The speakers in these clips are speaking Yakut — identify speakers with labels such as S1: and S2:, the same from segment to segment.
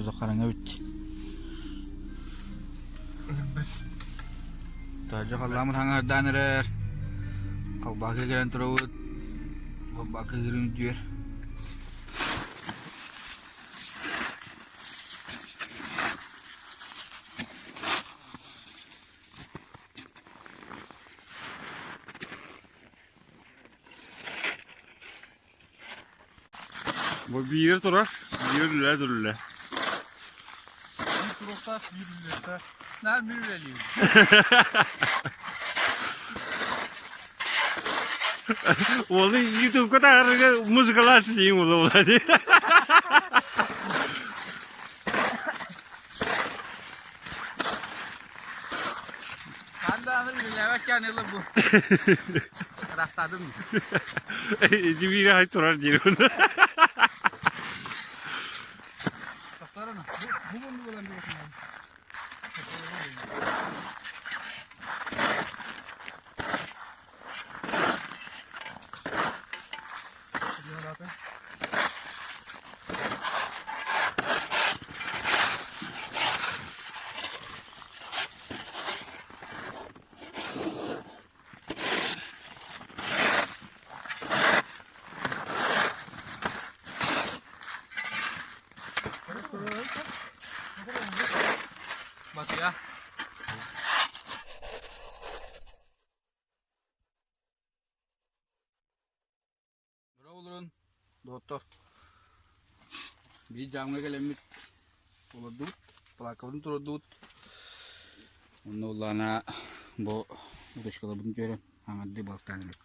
S1: Өссө да хараҥа эбит. Таһырдьа халлааммыт хаҥаһырдаан эрэр. Халбаакы кэлэн турабыт. Халбаакы кыырын үтүөр.
S2: Бу биир турар, биир үлэ түрүлэ.
S3: Биир туруохтаах, биир үлэлиэхтээх. Наар биир үлэлиибин.
S2: Уолу ютубка таһаарарга музыкалаах ситиһиҥ буолла дии.
S1: Хандааны үлэлээбэккэ аны бу. Растадым.
S2: Ити биир аһай турар диир.
S3: Тохторона. Бу мунду булан диэхин.
S1: Батыйа. Олорун, доҕоттор. Биир дьаамҥа кэлэммит олордубут, плакабытын туруордубут. Онно улаана бу удочкаларбытын түһэрэн хаҥардыы балыктаан эрэбит.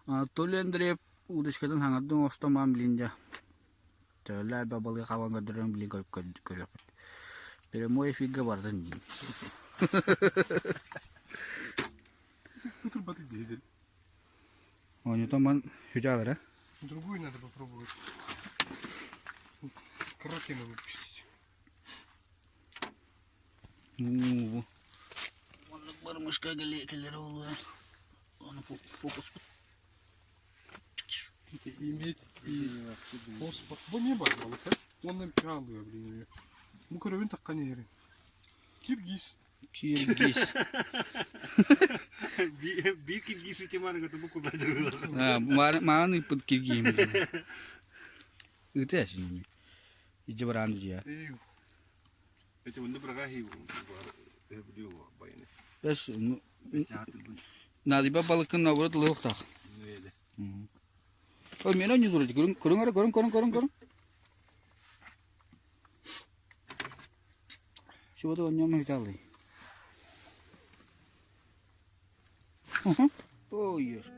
S1: Анатолий Андреев удочкатын хаҥардыы оҥостон баран билин дьэ төһөлөөх элбэх балыгы хабан көрдөрөрүн билин көрүөхпүт. Прямой эфиргэ бардын диин.
S3: Ытырбаты диэдин.
S1: Оонньотон ман хүчаалара.
S3: Другую надо попробовать. Кракена выпустить.
S1: Бу Оннук бармышка кэлэрэ буолуо. Ону фокус
S3: Это иметь и фосфор. Бу не бар балык, Он пиалыа, блин, Бу көрөбүн таккан иһэрин. Киргиз.
S1: Киргиз.
S2: Биир киргиз итиманыга бу куда дырылар.
S1: Маан ыппыт киргиим. Ыты әсин. Иджи баран дия.
S2: Эти онды брагаhi
S1: Эс Надиба балыкын наоборот лыхтах. Ой, мен не зурить. Көрүң көрүң көрүң көрүң көрүң көрүң. Чего-то он не взял. Ой, ешка.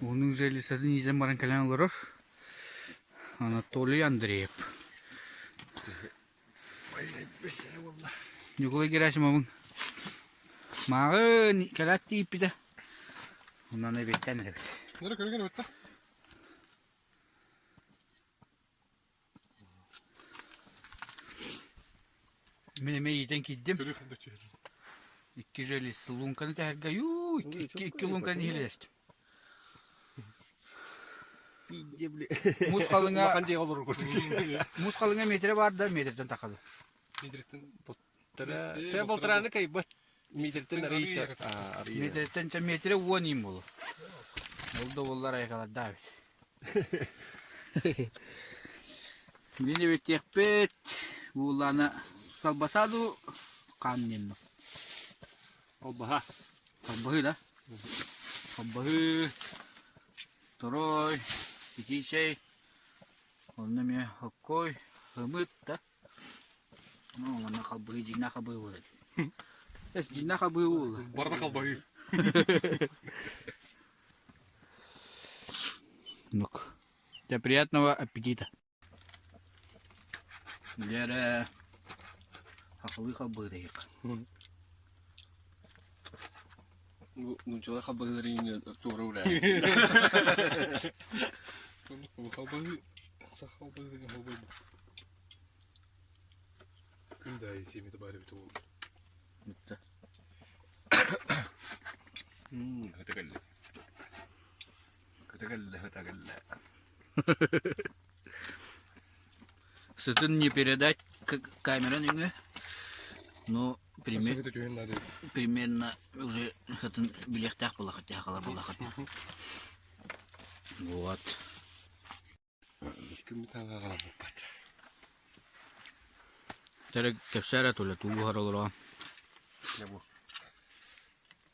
S1: Уһуннук Железатын иитэн баран кэлэн олорор Анатолий Андреев. Ньукулай Герасимовын мааҕын кэлээт тиийпитэ. Онон эбиэттэн эрэбит.
S3: Нөрө көргөн эбит да?
S1: Мин эмиэ иитэн киирдим. Икки желез лунканы тэһэргэ юу икки лунканы иһилэстим. Муус халыҥа муус халыҥа метрэ баар да метртэн тахады.
S3: Метртэн
S2: Чэ полтораны кайбат. Метртэн арыйча.
S1: Метртэн чэ метрэ уон иин болу. Ол да буоллар айкалардаах эбит. Мин эбиттиэхпит буулаана колбаса дуу хаан диэн
S2: Колбаһа.
S1: Колбаһы да? Колбаһы, второй, итии чэй, онно эмиэ хоккой, ымыт да. Ну, манна халбаһы, дьиҥнээх халбаһы буолар. Эс, дьиҥнээх халбаһы буолла.
S3: Барда халбаһы.
S1: Ну-ка. Тебе приятного аппетита. Лера, хахылыы халбыырайык.
S2: Нуччалар халбаһыыларын туора ураа.
S3: Халбаһы, саха халбаһы халбаһы. Күн да сиэмити баар эбит уол.
S1: Бүтте.
S2: Хата кэллэ. Хата кэллэ, хата кэллэ.
S1: Сытын не передать камера нөҥүө, но примерно уже хатын билиэхтээх буолахыт хахалар буолахыт. Вот. Тэрэ кэпсээрэ тула тууһар олороон.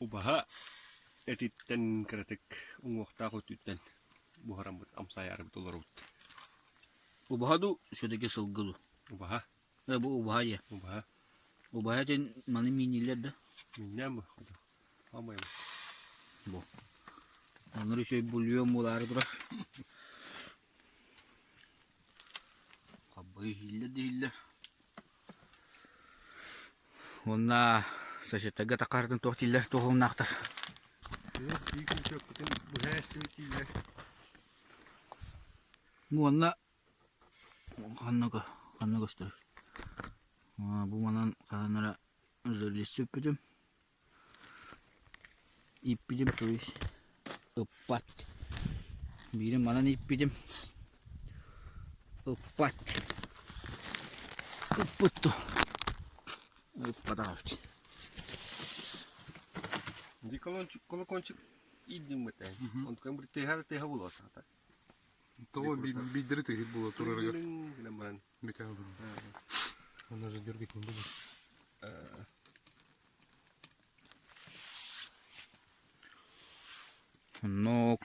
S2: Убаһа этиттэн кыратык уҥуохтаах өттүттэн буһараммыт амсайаарыбыт олоробут.
S1: Убаһа дуу, все-таки сылгы дуу?
S2: Убаһа.
S1: Э, бу убаһа дии.
S2: Убаһа.
S1: Убаһа этин маны мииннииллэр да?
S2: Мииннээн бу. Амай
S1: бу. Оннор үчүгэй бульон буолаары турар. Хаббай иһиллэр да иһиллэр. Уонна соседтарга такаартын туох дииллэр, туох уҥнаахтар. Уонна ханна ханна көстөр? Бу манан хаһан эрэ жерлиссүппүтүм. Ииппитим, то есть ыппат. Биирин манан ииппитим. Ыппат. Ыппыт дуо? Ыппатах эбит.
S2: Ди колончик, колокольчик ииддим бытай. Онтукан бір тыһа тыһа буолуо
S3: Того биирдэри тыһыт буола турарыгар.
S2: Гынан
S3: Бүтэ Она же дергать не будет.
S1: Нок.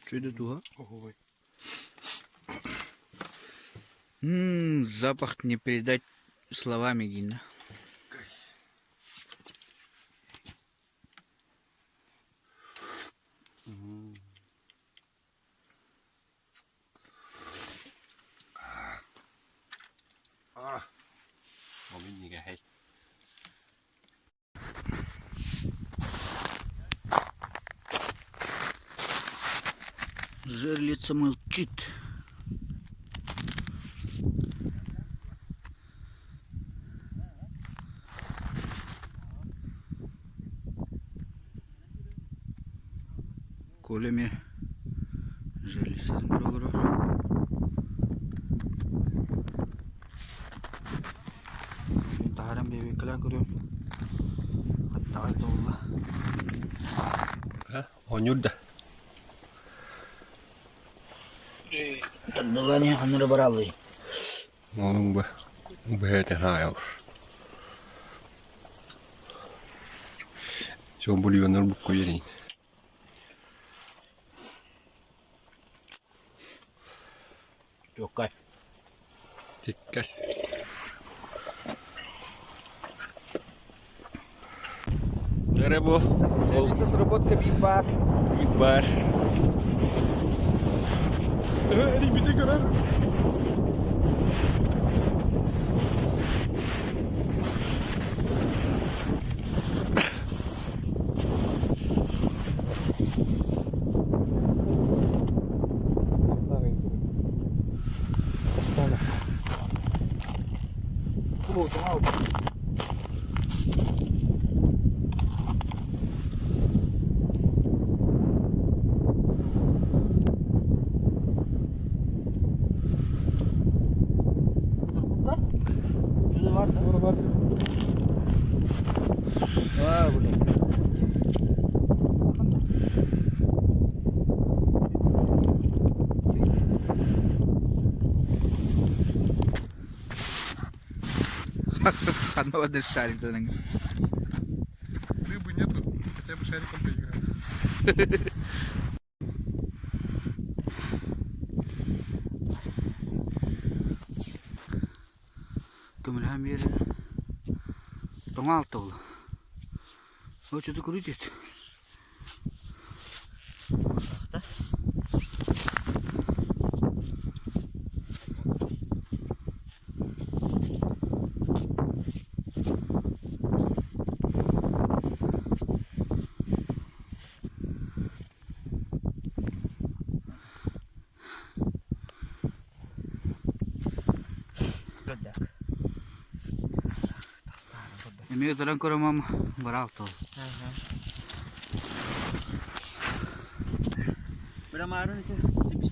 S1: Что туга?
S3: Ой.
S1: Запах не передать словами, Гина.
S2: Ол иннигэһэй.
S1: Жерлица молчит. Коля эмиэ жерлицатын көрө олорор. Таһааран биэбиэккэлээн көрүөм. Хаттаҕай да буолла.
S2: Оонньуур да?
S1: Тардылаан иһэн ханна эрэ барааллый?
S2: Онуҥ ба бэйэтэ хаайар. Чо бульоннар буккуйар
S1: Чуоккай.
S2: Тиккэс. Эрэ бу.
S1: Сервиса сработка биир баар.
S2: Биир баар.
S3: Төһө эрийбити көрөр.
S1: Ханна барда шариктарың?
S3: Рыбы нету, хотя бы шариком поиграть.
S1: Көмөлөһөн биэрэр тоҥо алта буолла. Оччото крутит. Эмиэ ытыран көрөмөм быраалта ол.
S4: Бырамаарын ити сиппис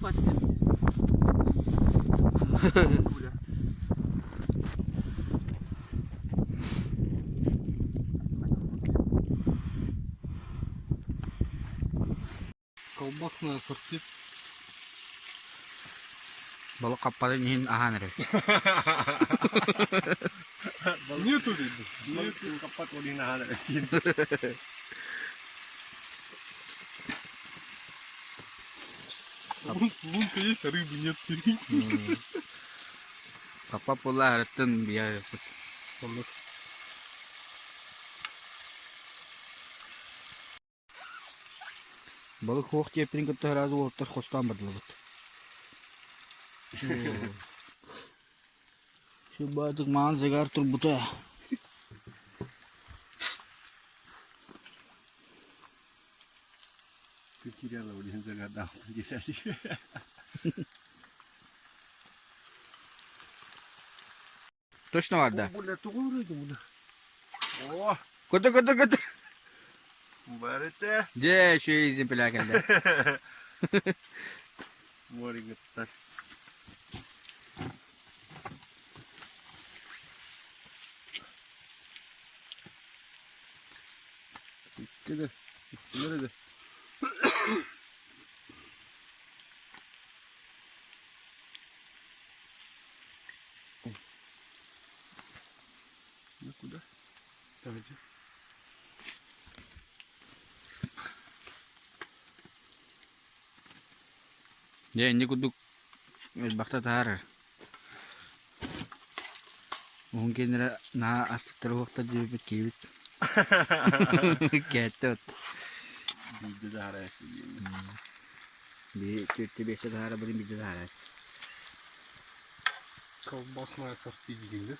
S3: Колбасное ассорти.
S1: Балык хаппатын иһин аһаан эрэр.
S3: Нету рыбы.
S2: Нету хаппат олин аһаан эрэр.
S3: Лунка есть, а рыбы нет.
S1: Хаппат буолла арыттан биэ
S3: Оннук.
S1: Балык суох диэппитин кытта сразу уолаттар хостоон бардылыбыт. Сүрбаатык маан загар турбута.
S2: Кирилла блин загадал.
S1: Точно бар да?
S2: Бля, тугу буна. О,
S1: Көтө көтө көтө.
S2: барыта.
S1: Дьэ, үчүгэй иземпляр кэллэ.
S2: Моригыттар. Икки да, иккилэр да. Ну куда?
S3: Давайте.
S1: Дьэ, инни курдук элбэхтэ таһаарар. Уһун киэннэрэ наһаа астыктара уһуктар диэбиппит киһибит. Кээттэ от.
S2: Биирдэ таһаарар
S1: Биир түөртэ биэстэ таһаара бырын биирдэ таһаарар.
S3: Колбасная ассорти деген да?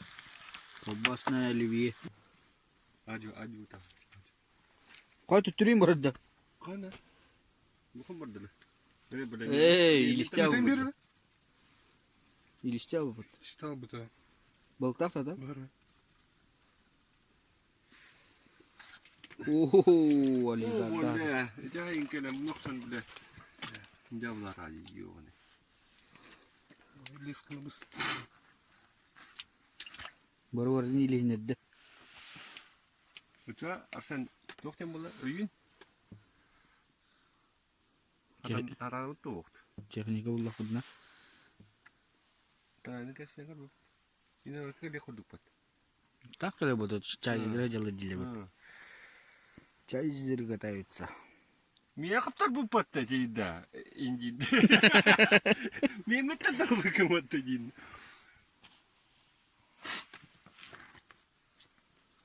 S1: Колбасная оливье.
S2: Адю, адю там.
S1: Кой туттуруйм барда.
S2: Кана. Бухым бардылы.
S1: Эй, илистя
S3: Этен
S1: бу.
S3: берер.
S1: Илистя бу.
S3: Стал бы да.
S1: Балыктаах да?
S3: Бары.
S1: Оо, ализарда.
S2: Бля, жайын келем, нохсон, бля. Дявлар али, ёбаный.
S3: Лесканы бысты.
S1: Бары барын илиһинэрдэ.
S2: Уча, Арсен, туох тем була? Өйүн? Атан туохт.
S1: Техника буллахпытына.
S2: Тааны кэссе көр. Ина кэле курдукпат.
S1: Так ли будут чай делать дилебит. Чай готовится.
S2: Мия хаптар буппатта тиийдэ индин. Мия меттаттар букаматта дин.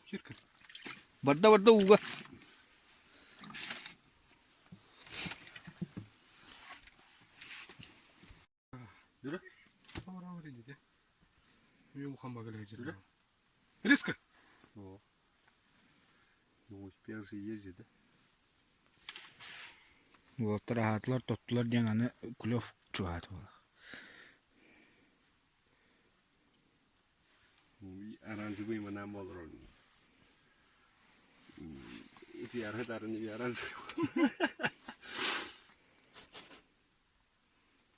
S3: Кирка.
S1: Барда барда ууга.
S3: Резко.
S2: Ну, успех же есть же, да?
S1: Уолаттар аһаатылар, тоттулар диэн аны клев чугаһаата буолар.
S2: Оранжевый манан буолар Ити арыт оранжевый.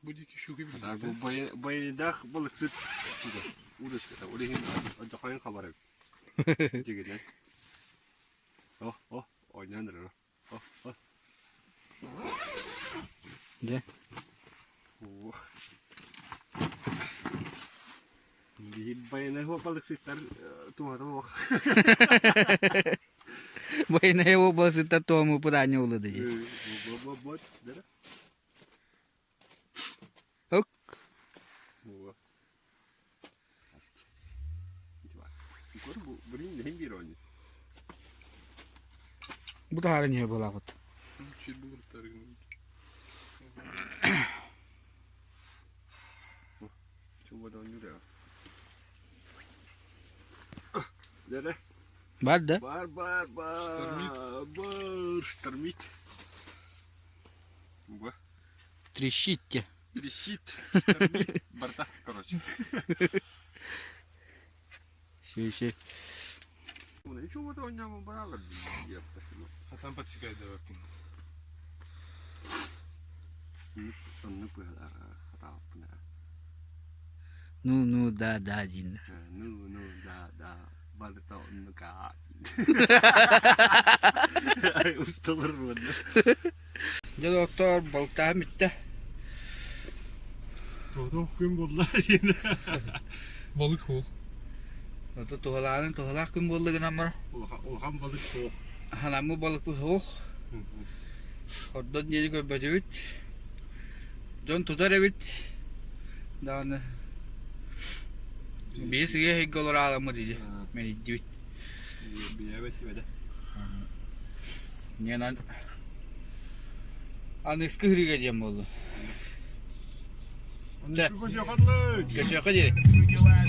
S3: Бу диэки щука
S2: Так,
S3: билбэт.
S2: бу байыдах балыксыт удочката. Ол иһин дьохойун хабар эбит. Дьигинэн. О, о, ойнан эрэр. О, о.
S1: Дьэ.
S2: Уох. Биһи байанай балыксыттар туһата суох.
S1: Байанай балыксыттар туомупут аанньа улы дии.
S2: Бу-бу-бу,
S1: Ок. Бу таһааран иһэ буолаабыт.
S3: Чир булуруттар.
S1: Бар да?
S2: Бар, бар, бар.
S3: Штормит.
S2: Бар, штормит. Бу.
S1: Трещит.
S2: Трещит, штормит. Бардак, короче.
S1: Все, все.
S2: Ничего вот он брал.
S3: А там подсекай давай.
S1: Ну, ну, да, да, один.
S2: Ну, ну, да, да. Барта оннука. Усталар буолла.
S1: Дьэ, доктор, балыктааһын бүттэ.
S2: Туох күн буолла диэн.
S3: Балык суох.
S1: Ото туһалаанын туһалаах күн буолла гынан баран.
S2: Улахан балык суох.
S1: Халаммы балыкпыт суох. Ордон диэри көрбөтүбүт. Дьон тутар эбит. Даҕаны биир сыгыа иһиггэ олоро ааламмыт ити. Мэлийдибит.
S2: Билэбэт сибэтэ.
S1: Ненан аныгыскы һырыыга диэн буолла.
S2: Көсүөхэ
S1: Көсүөхэ диэри.